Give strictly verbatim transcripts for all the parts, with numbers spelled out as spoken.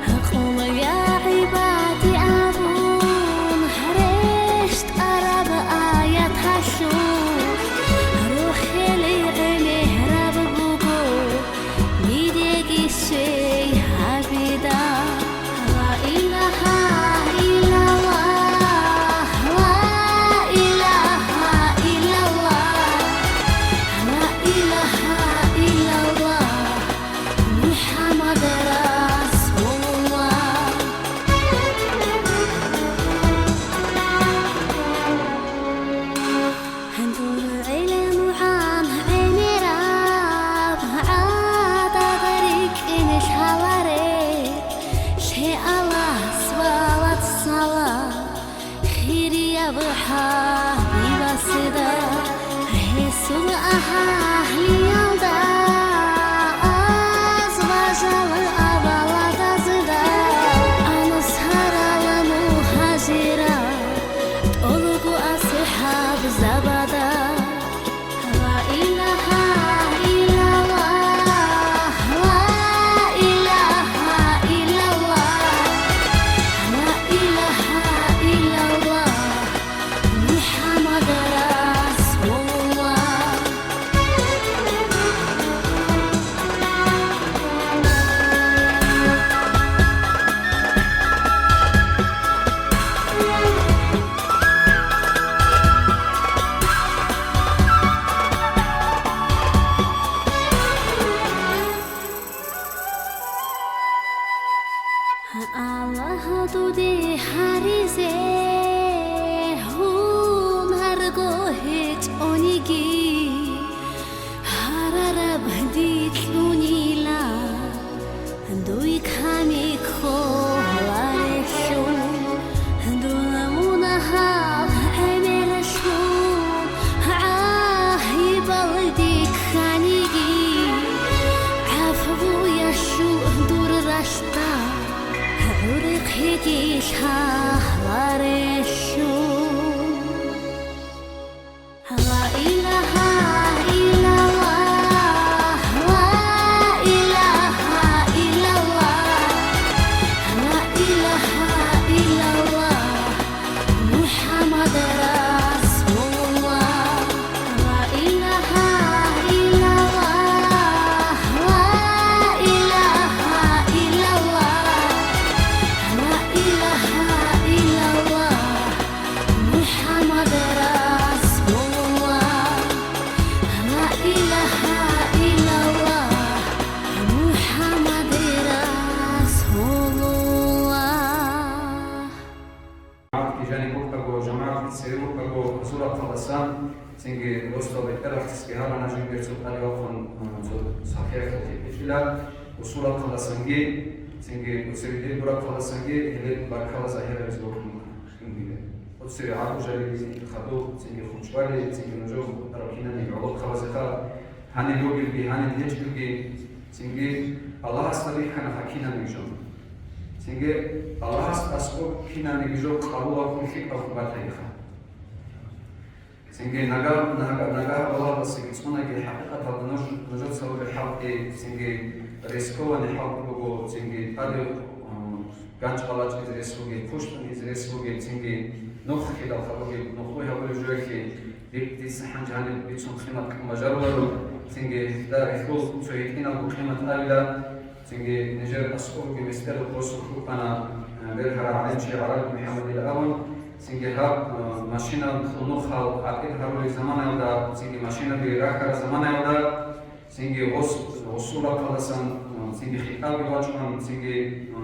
Гьакъула я гӀибади абун, рещтӀараб аяталъул рухӀел гӀемераб буго, дидеги щвей гьабида. Ла илагьа иллаллагь, ла илагьа иллаллагь, ла илагьа иллаллагь. МухӀаммад расулуллагь. Дур гӀелмугӀан гӀемераб гӀадада рикӀкӀине лъаларе, лъе Аллагьас валат салам. Хирияб гьабибасда, гьесул агьлиялда, азбажал аваладазда, ансарал мугьажирал, тӀолго асхӀабзабада. Ла илагьа иллаллагь, ла илагьа иллаллагь, ла илагьа иллаллагь, МухӀаммад расулуллагь. Аллагь дуде гьаризе гьунарго гьечӀониги, гьарараб дикьунила. Дуй ками кколарелъул, дун мунагьал гӀемералъул, гӀагьибал дихьаниги, гӀафуялъул дур ралъдал, гӀурхъиги лъаларелъул. Ла илагьа иллаллагь, ла илагьа иллаллагь, ла илагьа иллаллагь, МухӀаммад расулуллагь. Ла илагьа иллаллагь, ла илагьа иллаллагь, ла илагьа иллаллагь. МухӀаммад расулуллагь, ла илагьа иллаллагь, МухӀаммад расулуллагь. ЖамагӀатги жаниб букӀаго, жамагӀатги цеве букӀаго, гьазул рахъалдасан, цинги росдал бетӀерахъесги гьарана жиндир цо тӀаде вахъун, цо сахӀихӀ хӀикматилан, гьасул рахъалдасанги, цинги цеве дир рахъалдасанги, гьеле баркала загьирлъизе букӀун. Цинги гьаб жаниб хадуб, цинги хучӀвали, цинги нужер букӀараб кинабниги гӀолохъабазеха, гьаниб бугелги, гьаниб гьечӀелги, цинги Аллагьасда рихьана кинабниги жо. Цинги Аллагьас аскӀоб кинабниги жо къабулаб, лъикӀаб батаниха. Цинги нагагь, нагагь, нагагь балагьалдасаги цӀунаги, хӀакъикъаталда нуж, нужеца ругел хӀалкъи, цинги рискованный хӀалкъ буго, цинги тӀаде, м, ганчӀ балачӀизе рес бугел, пуштӀун изе рес бугел, цинги нухалъ хадуб бугел, нухлуй гьабулеб жоялъе, диб-, дица гьанже гьаниб бицун къимат кьун бажаруларо, цинги гьелда гьелъул цо гьитӀинабго къимат абила. Цинги нижер аскӀобги месдералъ росулъ рукӀана, э, бергьарав гӀалимчи ГӀараб МухӀаммадил абун, цинги гьаб, э, машиналъул нухал гӀатӀид гьарулел заманаялда, цинги машинаби рахьараб заманаялда, цинги гъос-, гъосул рахъалдасан, э, цинги хитӀабги бачӀун, цинги, э,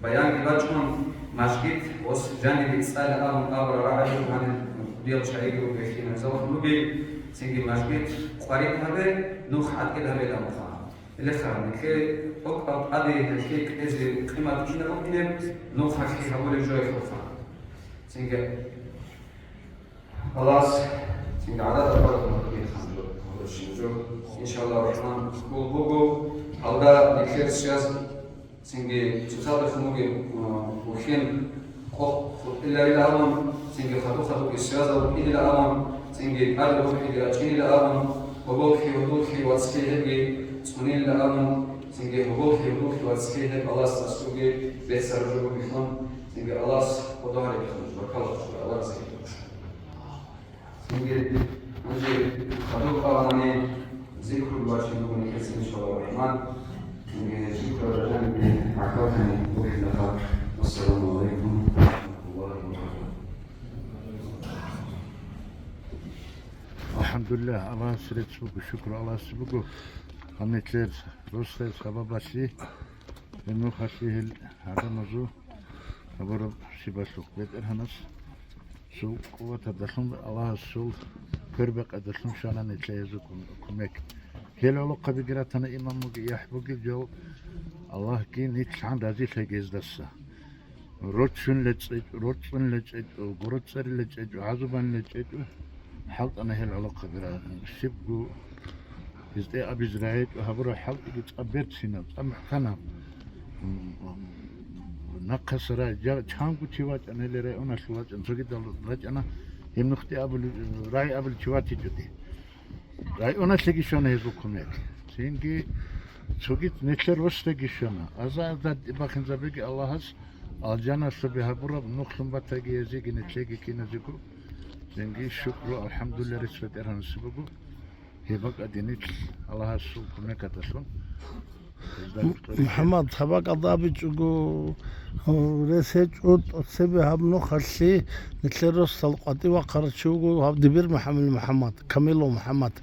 баянги бачӀун, мажгит гъос жанибе цӀалеб абун абураб рагӀи буго, гьаниб кӀудиял чагӀиги ругелъул гьезалъун бугеб, цинги мажгит къварид гьабе, нух гӀатӀид гьабе абун. Гьелеха, нилъее тӀокӀаб тӀаде гьелъие кьезе къимат кинаб букӀинеб, нухалъ гьабулеб жоялъулха. Цинги Аллагьас цинги гӀадада хъвараб мухӀканлъи жо, гьабурщин жо. Иншаллагь рахӀман, хьул буго, гьалда нилъер связь, цинги цоцазда хъумуги, а, вухьен къо-, хутӀиларила абун, цинги хадуб-хадубги связал букӀинила абун, цинги тӀаде рухӀиги рачӀинила абун, гьоболлъи, гьудуллъи, вацлъи гьебги цӀунила абун, Цинги гьоболлъи, гьоболлъи вацлъи гьеб Аллагьас аскӀовги беццараб жо бугелъул, цинги Аллагьас кӀодо гьареб хъуж, баркалла, Аллагь разилъе. Цинги гьанже хадуб къаванани зикру бачун бугони кецин, иншаллагь рахман. Цинги шукру ражаниги гӀахьаллъани бухӀилаха. Ассаламу гӀалайкум ва рахматуллагьи ва баракатугьу. АлхӀамдулиллагь, Аллагьасе рецц буго, шукру Аллагьасе буго. Гьаннитлъер росдае сабабалъе, гьеб нухалъе гьел гӀадамазул гьабураб щибалъухъ БетӀергьанас цо къуваталдалъун, Аллагьасул квербакъадалъун щвана нилъее гьезул кум-, кумек. Гьел гӀолохъабиги ратана, имам буги, яхӀ бугел жо, Аллагьги нилъ гьан разилъай гьездаса. Роччун лечӀечӀо, рорцӀцӀун лечӀечӀо, гороцӀцӀери лечӀечӀо, гӀазубан лечӀечӀо, хӀалтӀана гьел гӀолохъабира. Щибго гьезде абизе рагӀечӀо гьабураб хӀалтӀиги цӀакъ берцинаб, цӀакъ мухӀканаб. Нахъаса рай-, жа-, чанго чи вачӀана, гьеле районалъул вачӀана, цогидал вачӀана, гьеб нухде абулев, рай абулев чи ватичӀоди. Районалъеги щвана гьезул кумек. Цинги цоги нилъер росдаги щвана. Аза-аза бахинзабеги Аллагьас алжаналъубе гьабураб нухлъун батаги гьезиеги нилъеги киназего. Цинги шукру, алхӀамдулиллагь, рецц БетӀергьанасе буго. Гьеб бакӀаде нилъ Аллагьасул кумекалдалъун. МухӀаммад, гьаб бакӀалда абичӀого, рес гьечӀо, тӀоцебе гьаб нухалъе нилъер росдал къватӀив вахъарав чи вуго гьаб Дибир МухӀаммад, МухӀаммад, Камилов МухӀаммад.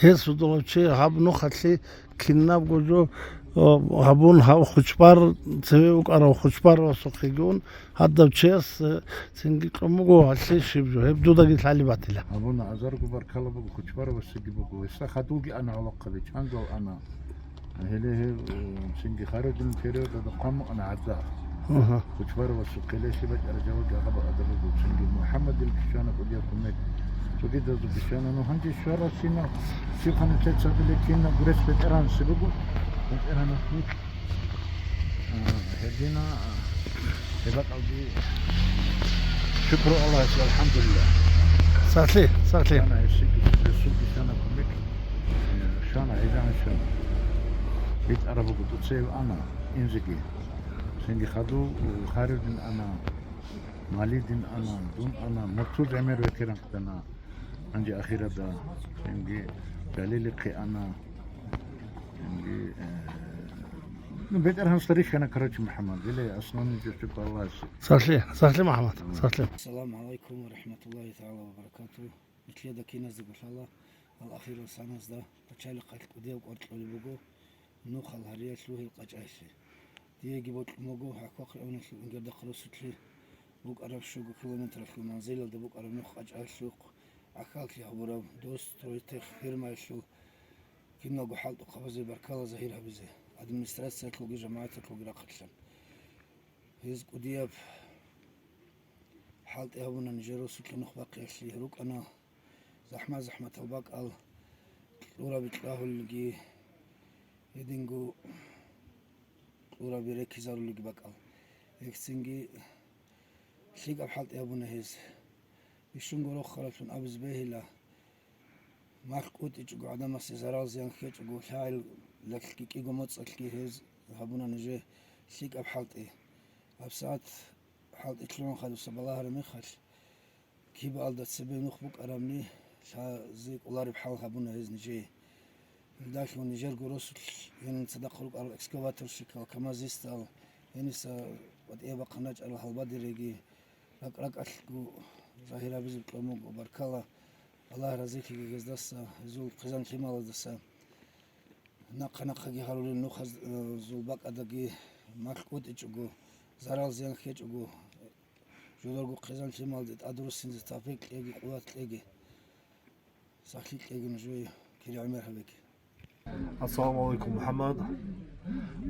Гьес вугев чи гьаб нухалъе кинабго жо, о, гьабун, гьав Хучбар, цеве вукӀарав Хучбаровасухъегун, гьадав чияс, э, цинги кьун буго гьалъе щиб жо, гьеб дудаги лъалеб батила. Абуна, азарго баркала буго, Хучбаровасеги буго, гьесда хадувги ана гӀолохъаби, чангал ана. Гьеле гьев, э, цинги Харудин периодалда хъван мукъана гӀадда. Ага. Хучбаровасухъе лъалеб бачӀараб жавабги гьаб гӀадаб буго, цинги МухӀаммадил кичана кӀудияб кумек. Цогидазул кичана, ну, гьанже щваралъина, щиб ханатецабиле кинаб гурес БетӀергьанасеб буго, БетӀергьанас нилъ. А, гьедина, а, гьеб бакӀалде шукру Аллагьасе, алхӀамдулиллагь. Сахлъи, сахлъи. Щвана гьесиги, гьесулги щвана кумек, э, щвана, гьезана щвана. БитӀараб буго, тӀоцебе ана, инзеги. Цинги хадув, э, Харудин ана, Малидин ана, дун ана, Муртуз гӀемер ветеранкъана. Гьанже ахирада, цинги Жалилихъе ана, цинги, э, ну, БетӀергьанасда рихьана, короче, МухӀаммад, или основной жо щиб балагьасе. Сахлъи, сахлъи, МухӀаммад, сахлъи. Ассаламу гӀалайкум ва рахӀматуллагьи тагӀала ва баракатугь. Нилъеда киназдаго лъала, гьал ахирал саназда пачалихъалъ кӀудияв кӀвар кьолеб буго. Нухал гьариялъул гьел къачӀаялъе. Диеги бокьун буго ХӀакъ-, ХӀакъ районалъул Ингердахъ росулъе букӀараб щуго километралъул манзилалда букӀараб нух къачӀаялъухъ гӀахьаллъи гьабурав дос Тройтех фирмаялъул киналго хӀалтӀухъабазе баркала загьир гьабизе, администрациялъулги жамагӀаталъулги рахъалъан. Гьез кӀудияб хӀалтӀи гьабуна нижер росулъе нух бахъиялъе рукӀана. ЗахӀмат-захӀматал бакӀал кьураби кьагьулелги, гьединго кьураби рекизарулелги бакӀал. Гьехцинги лъикӀаб хӀалтӀи гьабуна гьез. Бищунго рохаралъун абизе бегьила, махъ кӀутӀичӀого, гӀадамасе зарал-зиян ккечӀого, лъагӀелалъги кӀиго моцӀалъги гьез гьабуна нижер лъикӀаб хӀалтӀи. ГьабсагӀат хӀалтӀи лъугӀун хадуса балагьараб мехалъ, кибаалда цебе нух букӀарабни лъазе кӀолареб хӀал гьабуна гьез нижее. Илдалъун нижерго росулъ гьениб цадахъ рукӀарал экскаваторщикал, камазистал, гьениса КъватӀияб бахъана чӀарал гьалбадереги, ракӀ-ракӀалъго загьир гьабизе кьун буго. Баркала, Аллагь разилъеги гьездаса, гьезул хъизан-лъималаздаса. Нахъа-нахъаги гьарулел нухазул бакӀадаги махъ кӀутӀичӀого, зарал-зиян ккечӀого, жударго хъизан-лъималде тӀадруссинзе тавфикъ кьеги, къуват кьеги, сахлъи кьеги нужее, кири гӀемер гьабеги. Ассаламу гӀалайкум, МухӀаммад.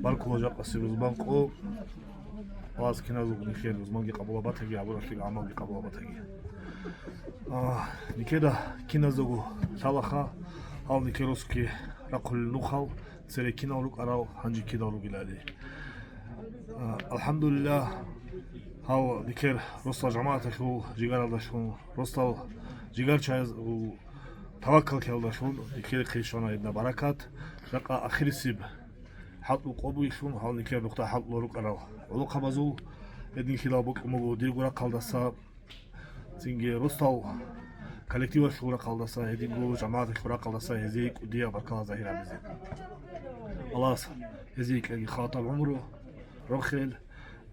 Баркула жакъасеб рузман къо. Вас киназулгун нилъер рузманги къабулабатаги, гьабуралъул гӀамалги къабулабатаги. А, нилъеда киназдаго лъалаха, гьал нилъер росулъе рахъулел нухал, цере кинал рукӀарал, гьанже кидал ругелали. А, алхӀамдулиллагь, гьал нилъер росдал жамагӀаталъул жигаралдалъун, росдал жигарчагӀазул таваккаллъиялдалъун нилъерехъе щвана гьедина баракат. Жакъа ахирисеб хӀалтӀул къо бугелъул, гьал никлер нухда хӀалтӀулел рукӀарал гӀолохъабазул гьединлъидал бокьун буго дирго рахъалдаса, цинги росдал коллективалъул рахъалдаса, гьединго жамагӀаталъул рахъалдаса гьезие кӀудияб баркала загьир гьабизе. Аллагьас гьезие кьеги халатаб гӀумру, рохел,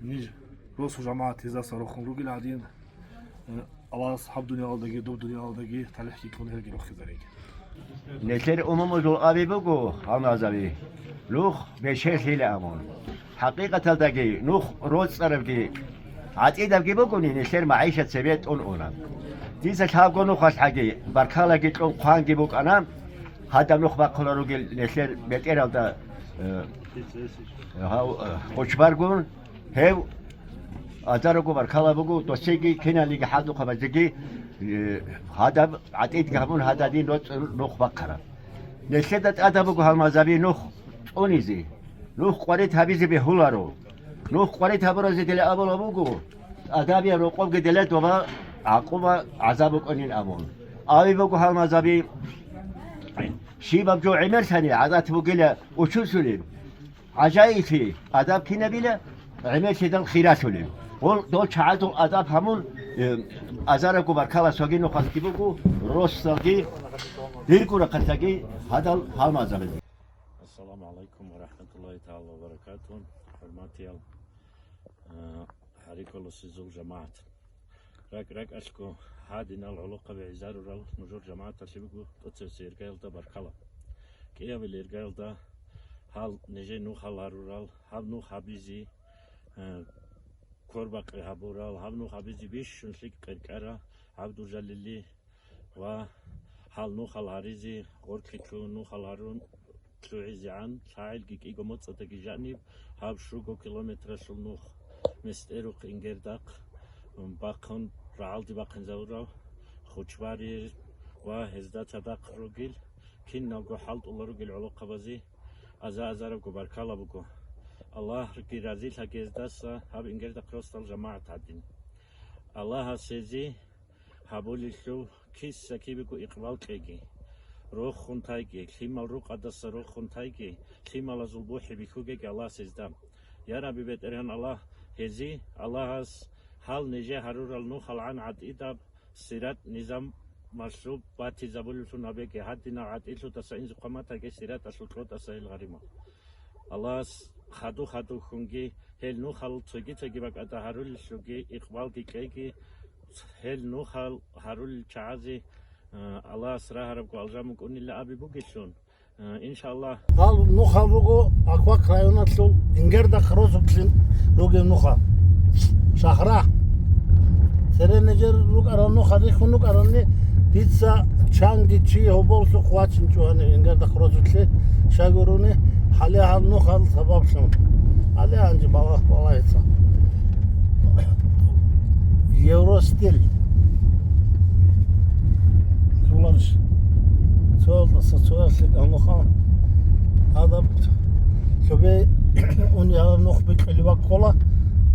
ниж росу жамагӀат гьезаса рохун ругел гӀадин, э, Аллагьас гьаб дуниялалдаги доб дуниялалдаги талихӀги кьун гьелги рохизариги. Нилъер умумузул аби буго, гьалмагъзаби, нух бечелъила абун. ХӀакъикъаталдаги нух роцӀцӀарабги гӀатӀидабги бугони, нилъер магӀишат цебе тӀун уна. Дица лъабго нухалъ гьаги баркалаги кьун хъванги букӀана, гьадаб нух бахъула ругел нилъер бетӀералда, э, гьав, э, Къучбаргун. Гьев азарого баркала буго, досеги киналиги хӀадухъабазеги, э, гьадаб гӀатӀидги гьабун, гьададин роцӀцӀун нух бахъараб. Нилъеда тӀадаб буго, гьалмагъзаби, нух цӀунизе, нух къварид гьабизе бегьуларо. Нух къварид гьабуразе дила абула буго, тӀадабияб рокъобги дила доба гӀакъуба гӀазаб букӀанин абун. Аби буго, гьалмагъзаби, щибаб жо гӀемерлъани гӀадат бугила учулъулеб. ГӀажаиблъи, адаб кинабила, гӀемерлъидал хиралъулеб. Гъол дол чагӀазул адаб гьамун, э, азарагу баркала согинухъалги буго, росалги, диргу рахъалъаги гьадал гьалмагъзабизе. Ассаламу гӀалайкум ва рахӀматуллагьи тагӀала ва баракатугьу, хӀурматиял, э, гьарикӀаласезул жамагӀат. РакӀ-ракӀалъго гьадинал гӀолохъаби гӀезарурал нужер жамагӀаталъе буго тӀоцевсе иргаялда баркала. КӀиабил иргаялда гьал нижее нухал гьарурал, гьаб нух гьабизе, э, квербакъи гьабурал, гьаб нух гьабизе бищун лъикӀ къеркӀара гӀабдужалили ва гьал нухал гьаризе гъоркье ккун нухал гьарун, лъугӀизегӀан, лъагӀелги кӀиго моцӀадаги жаниб, гьаб щуго километралъул нух Местьерухъ, Ингердахъ бахъун, рагӀалде бахъинзавурав Хучбари ва гьезда цадахъ ругел, киналго хӀалтӀула ругел гӀолохъабазе аза-азарабго баркала буго. Аллагьги разилъаги гьездаса гьаб Ингердахъ росдал жамагӀат гьадин. Аллагьас гьезие гьабулелъул киса-кибего икъбал кьеги, рохун тайги, лъимал рукъадаса рохун тайги, лъималазул бухӀи бихьугеги Аллагьас гьезда. Я Рабби БетӀергьан Аллагь, гьезие Аллагьас гьал нижее гьарурал нухалгӀан гӀатӀидаб сират-низамалъул батизабулевлъун гьабеги, гьадинал гӀатӀилъудаса инзе хъваматаги сираталъул кьотӀаса гьел гъаримал. Аллагьас хадув-хадувлъунги гьел нухал цоги-цоги бакӀалда гьарулелъулги икъбалги кьеги, гьел нухал гьарулел чагӀазе, а, Аллагьас рагьарабго алжан букӀунила аби бугелъул, а, иншаллагь. Гьал нухал руго Акбакъ районалъул Ингердахъ росулъ ругел нухал. Шагьра. Цере нижер рукӀарал нухал рихьун рукӀарални, дица чанги чи гьоболлъухъ вачинчӀо гьанив Ингердахъ росулъе щай гурони, гьале гьал нухал сабаблъун. Гьале гьанже балагь-, балагьица. Евростиль. Цоялдаса цоялъе кӀанлъухъа гьадаб лъубе ун яраб нух бикьулеб баккола,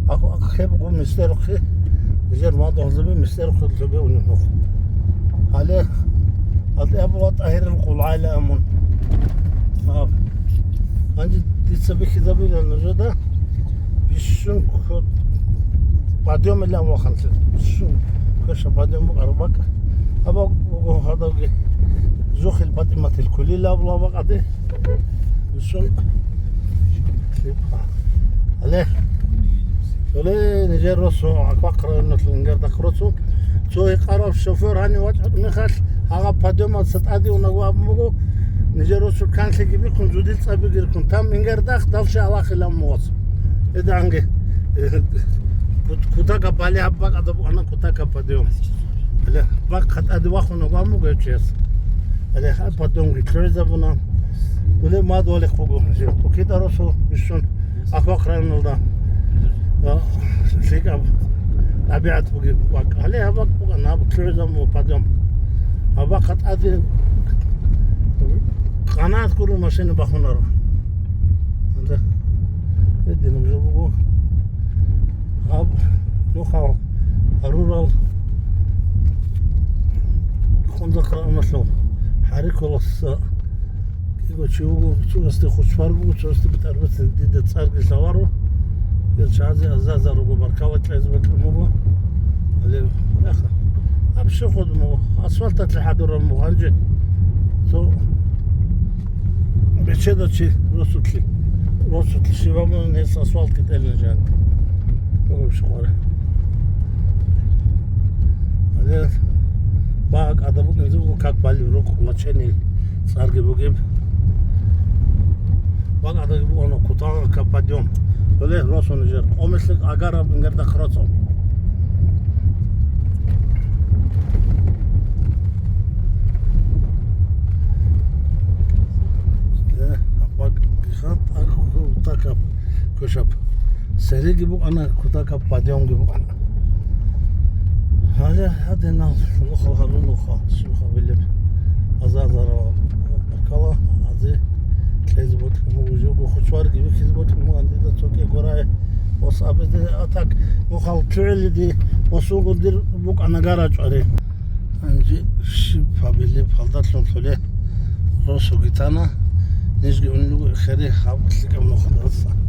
ахъ-, ахъ-, гьеб гун Местьерухъе, нижер мадугьалзаби Местьерухъе лъубе унеб нух. Гьале гьалде абула ТӀагьирил къулгӀайла амун. Аб. Гьанже дица бихьизабила нужеда бищун ккола подъём ила вахъанлъи. Бищун квеша подъём букӀараб бакӀ. Аб буго гьадабги Зухил ПатӀиматил кулила абула бакӀаде. Бищун. Але. Цоле нижер росу, Акбакъ районалъул Ингердахъ росу. Цо гьекъарав шофёр гьанив вачӀараб мехалъ, гьагъаб подъёмалца тӀаде унаго абун буго, нижер росу канлъиги бихъун, зудил цӀабиги рихьун, там Ингердахъ, дальше Алахилан мугъас. Эданги, э, кут-, кутака балигьаб бакӀалда букӀана кутака подъём. Але, бакӀ хатӀаде вахунаго абун буго гьев чияс. Але, гьаб подъёмги лъугӀизабуна. Уле мад валихъ буго. Тукида росу бищун Акбакъ районалда. А, лъикӀаб тӀабигӀат бугеб бакӀ. Гьале гьаб бакӀ букӀана, гьаб лъугӀизабун буго подъём. Гьаб бакӀ хатӀаде къанагӀат гуро машина бахунаро. Гьале, гьединаб жо буго. Гьаб нухал гьарурал Хундахъ районалъул гьарикӀаласа Чи вуго, цоясде хучвар буго, цоясде бетӀербецин дида цӀарги лъаларо. Ил чазе азаза руго, баркала, кьезе бокьун буго. Гьале, яха. Гьаб пешеходун буго, асфальталъе хӀадураб буго гьанже. Цо бечеда чи росулъи. Росулъи щибаб мун гьес асфальт кӀитӀелин жан. Буго щухъара. Гьале багъ кӀада букӀинзе буго, как балев рукъ лаченил цӀарги бугеб. Багъ кӀадаги буго, оно кутага как подъём. Гьале росун жер. Къомелъи агараб ингардахъ росун. Э, багъ, гьаб, так, так, кошаб. Сериги букӀана, кутакаб подъёмги букӀана. Гьале гьадинал нухал гьабун нуха, щибха билеб. Азазара баркала, азе кьезе бокьун буго, жого хучварги вихьизе бокьун буго, дида цоги горай. Ос абезе атак нухал чугӀилиди, осугун дир букӀана гарачӀвари. Гьанже щиб гьабилеб, гьалдалъун лъоле росуги тана, нижги унлугу хири гьаб лъикӀаб нухалдаса.